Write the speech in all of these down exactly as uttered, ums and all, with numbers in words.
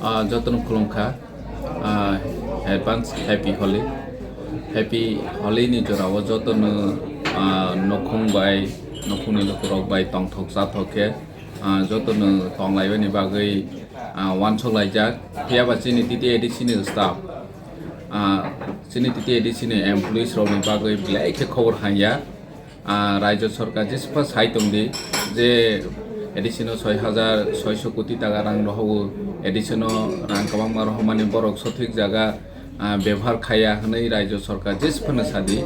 Ah, jotono khulumkha. Ah, advance happy Holi. Happy Holi ni jorao jotono, ah, nokhung bai, nokhungni lukurok bai tongthok chathok khe, ah, jotono tonglaibani bagwi, ah, uansuk laijak. Phiya ba chini T T A D C ni staff, ah, chini T T A D C ni employees rokni bagwi belai khe khobor hamya. Ah, Rajya Sarkar jespa sai tongdi je A D C no soi hajar soiso koti taka rang rohogo, A D C no rang kwbangma rohormani borok sothik jaga, ah, bebohar khaiya hwnwi Rajya Sarkar jesphano sadi.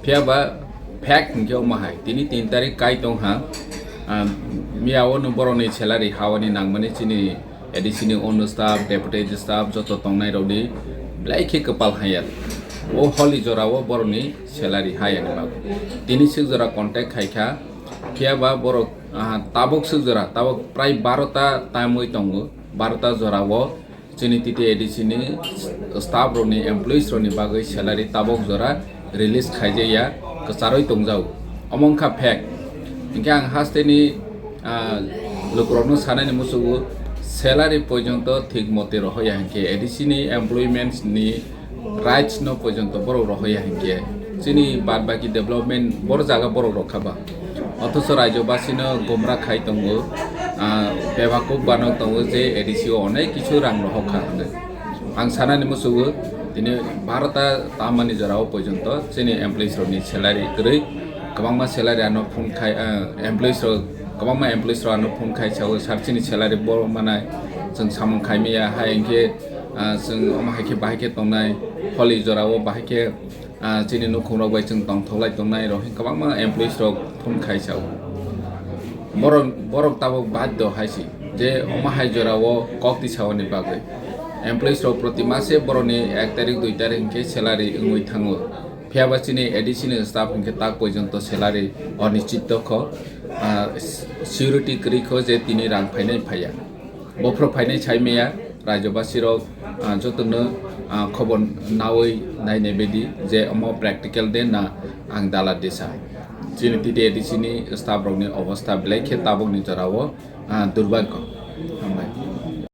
Phiya ba fact hinkhe omo hai, tini tin tarik kai tongha, ah, miyao no borokni salary hawani nangmani chini A D C ni ono staff, deputy staff joto tongnai rokni belai khe kwpal hamya. O Holi jorao borokni salary hayani bagwi. Tini swk jora contact khaikha, phiya ba borok, ah, tabuk swk jora, tabuk prai barota tamwi tongo, barota jorao chini T T A D C ni staff rokni, employees rokni bagwi salary tabuk jora release khaijaya, kwcharwi tongjago. Omo wngkha fact. Hinkhe ang hasteni, ah, lukurokno sanani muchungo salary porjonto thik mote rohoya hinkhe A D C ni employments ni rights no porjonto borok rohoya hinkhe chini bad baki development bor jaga borok rokha ba. Othocho Rajya basino gomra khai tongo, ah, bebakuk banok tongo je A D C o onek kichu rang rohokha hwnwi. Ang sanani muchungo tini barota tamani jorao porjonto chini employees rokni salary kwrwi, kwbangma salary ano phone khai, ah, employees rok, kwbangma employees rok ano phone khai sao, "Sir, chini salary bo manai, chwng samung khai maya, hai hinkhe, ah, chwng omo hai khe bahai khe tongnai, Holi jorao bahai khe, ah, chini nukhung rok bai chwng tongthok lai tongnai," rok hinkhe kwbangma employees rok phone khai sao. Borok, borok tabuk baddo hai si je omo hai jorao kok tisaoni bagwi. Employees rok proti mase borokni ek tarik, dui tarik hinkhe salary wngwi thango. Phiya ba chini A D C ni staff hinkhe tak porjonto salary onischito kho, ah, security kwrwi kho je tini rang phainai phaiya. Bophro phainai sai maya, Rajya basirok, ah, jotono, ah, khobor nawi nainai bedi je omo practical de na ang dala desa. Chini T T A D C ni staff rokni obostha belai khe tabukni jorao, ah, durbhagyo.